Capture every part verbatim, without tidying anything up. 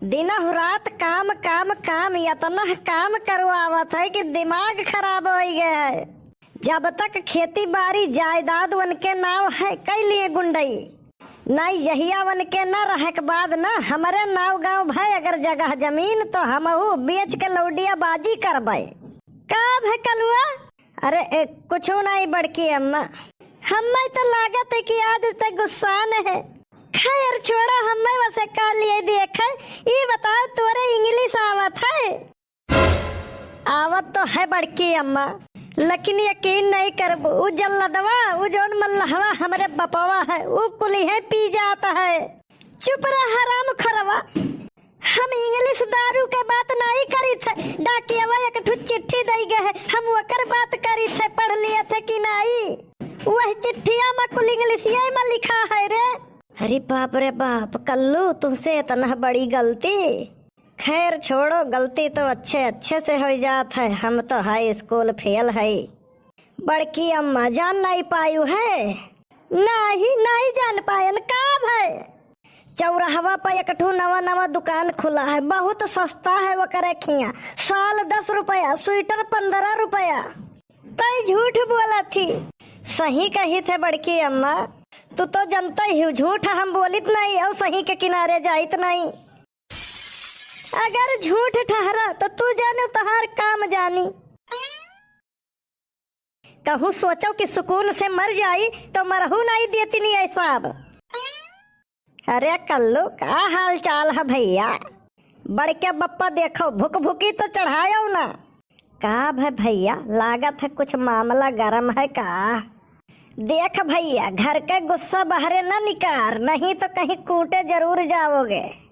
दिनहु रात काम, काम, काम, यतना काम करवावत है कि दिमाग खराब होइ गए है। जब तक खेती बारी जायदाद उनके नाव है, कइ लिए गुंडई। नाहीं, यहिया उनके न रहक बाद न हमरे नाव गाँव भय अगर जगह जमीन, तो हमहू बेच के लौडिया बाजी करबे। का भय कलुआ? अरे, ए, कुछू नाहीं बड़की अम्मा। हम्मे तो लागत है कि आज ते गुस्सान है। खैर छोड़ो, हम्मे वसे का लिए देखे। ई बताओ, तोरे English आवत है? आवत तो है बड़की अम्मा, लेकिन यकीन नाहीं करबू, उ जल्लदवा, उ जौन मल्लहवा हमरे बपवा है, उ कुलिहे पी जात है। चुप रह हराम खोरवा, हम English दारू के बात नाहीं करी थे। डाकियवा एक ठो चिट्ठी दई गए है, हम ओकर बात करी थे, पढ़ लिए थे कि नाहीं? वह चिट्ठिया में कुल Englishिया में लिखा है रे। अरे बाप रे बाप, कल्लू, तुमसे इतना बड़ी गलती। खैर छोड़ो, गलती तो अच्छे अच्छे से होइ जात है, हम तो high school fail है। बड़की अम्मा जान नाहीं पायु है? नाहीं, नाहीं जान पायन, का भय? चौराहवा पर एक ठो नवा नवा दुकान खुला है, बहुत सस्ता है ओकरे खिया। साल दस रुपया, स्वेटर पन्द्रह रुपया। तै झूठ बोलत ही। सही कहित है बड़की अम्मा, तू तो जनते ही झूठ हम बोलित नाहीं और सही के किनारे जाइत नाहीं। अगर झूठ ठहरा तो तू जाने तोहार काम जानी। कहूँ सोचो कि सुकून से मर जाई तो मरहू नाहीं देती नी ऐसा अब। अरे कल्लू, का हाल चाल है भैया? बड़के बप्पा देखो, भुक भुकी तो चढ़ायो ना। का भय भैया, लागत है कुछ मामला गरम है का? देख भैया, घर के गुस्सा बहरे न निकार, नहीं तो कहीं कूटे जरूर जाओगे।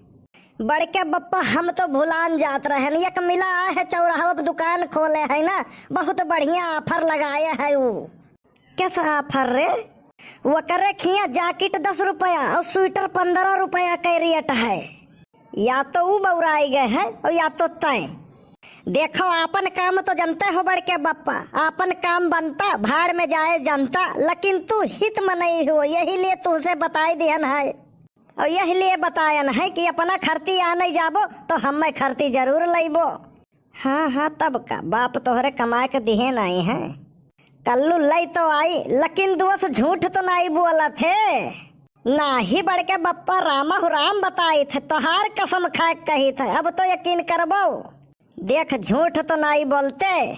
बड़के बप्पा, हम तो भुलान जात रहन, एक मिला आए है चौराहा पे दुकान खोले है ना, बहुत बढ़िया offer लगाए है उ। कैसा offer रे? वकरे खिया jacket दस रुपया और स्वेटर पन्द्रह रुपया के rate है। या तो उ बौराई गए है और या तो तय। देखो, आपन काम तो जनते हो बड़के बप्पा, आपन काम बनता, भाड़ में जाए जनता, लेकिन तू हित मनई हो, यही लिए तुहसे बताई दिहन है। और यही लिए बतायन है कि अपना खर्ती आ नहीं जाबो तो हम्मे खर्ती जरूर लइबो। हाँ, हाँ, तब का, बाप तोहरे कमाए के दिहे नाहीं है। कल्लू लई तो आई, लेकिन दोस्त झूठ तो नाहीं बोलत है। नाहीं बड़के बप्पा, रामा हो राम बताइत है, तोहार कसम खाए के कहित है, अब तो यकीन करबो। देख, झूठ तो नाहीं बोलते।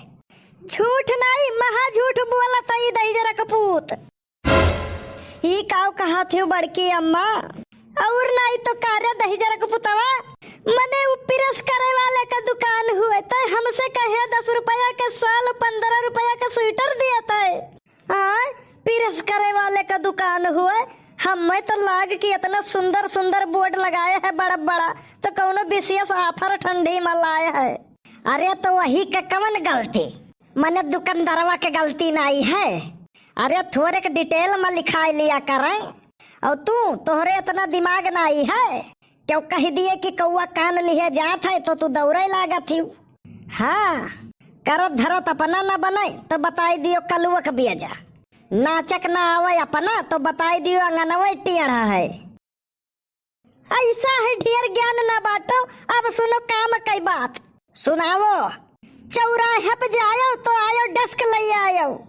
झूठ नाहीं, महा झूठ बोलत है ई दहिजरा के पूत। ई काव कहत हिउ बड़की अम्मा? और नाहीं तो का रे दहिजरा के पुतवा, मने उ press करे वाले का दुकान हुए, तै हमसे कहे दस रुपया के साल, पन्द्रह रुपया के स्वेटर दिया तै। आय, press करे वाले का दुकान हुए, हम्मे तो लाग कि इतना सुंदर सुंदर board लगाए है बड़ा बड़ा, तो कौनो विशेष offer ठंडी में लाए है। अरे तो वही के कवन गलती? मने दुकानदारवा के गलती नाहीं है। अरे थोड़े के detail में लिखाई लिया करें। और तू, तोहरे इतना दिमाग नाहीं है, क्यों कह दिए कि कौआ कान लिहे जात है तो तू दौड़े लागत ही। हाँ, करत धरत अपना न बने तो बताई दियो कलुआ के बियजा। नाचक न आवे अपना तो बताई दियो अंगनवे टेढ़ा है। ऐसा है ढेर ज्ञान न बाटो, अब सुनो काम कई बात। सुनावो। चौराहे पे जायो तो आयो desk लई आयो।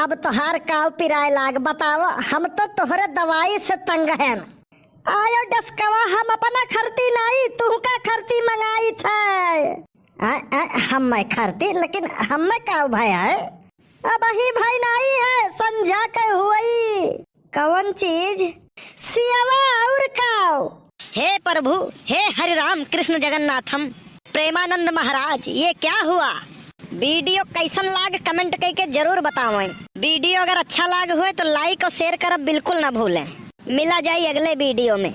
अब तोहार काव पिराए लाग बतावो, हम तो तोहरे दवाई से तंग हैं। आयो डेस्कवा, हम अपना खरती नाई, तुहका खरती मंगाई थे। आ, आ, हम्मे खरती, लेकिन हम्मे का भय है? अबही भय नाई है, संझा के हुई। कवन चीज? सियवा और काव। हे प्रभु, हे हरि राम कृष्ण जगन्नाथम, प्रेमानंद महाराज, ये क्या हुआ? Video कैसन लाग comment कइके जरूर बतावें। Video अगर अच्छा लाग हुए तो like और share करब बिल्कुल ना भूलें। मिला जाई अगले video में।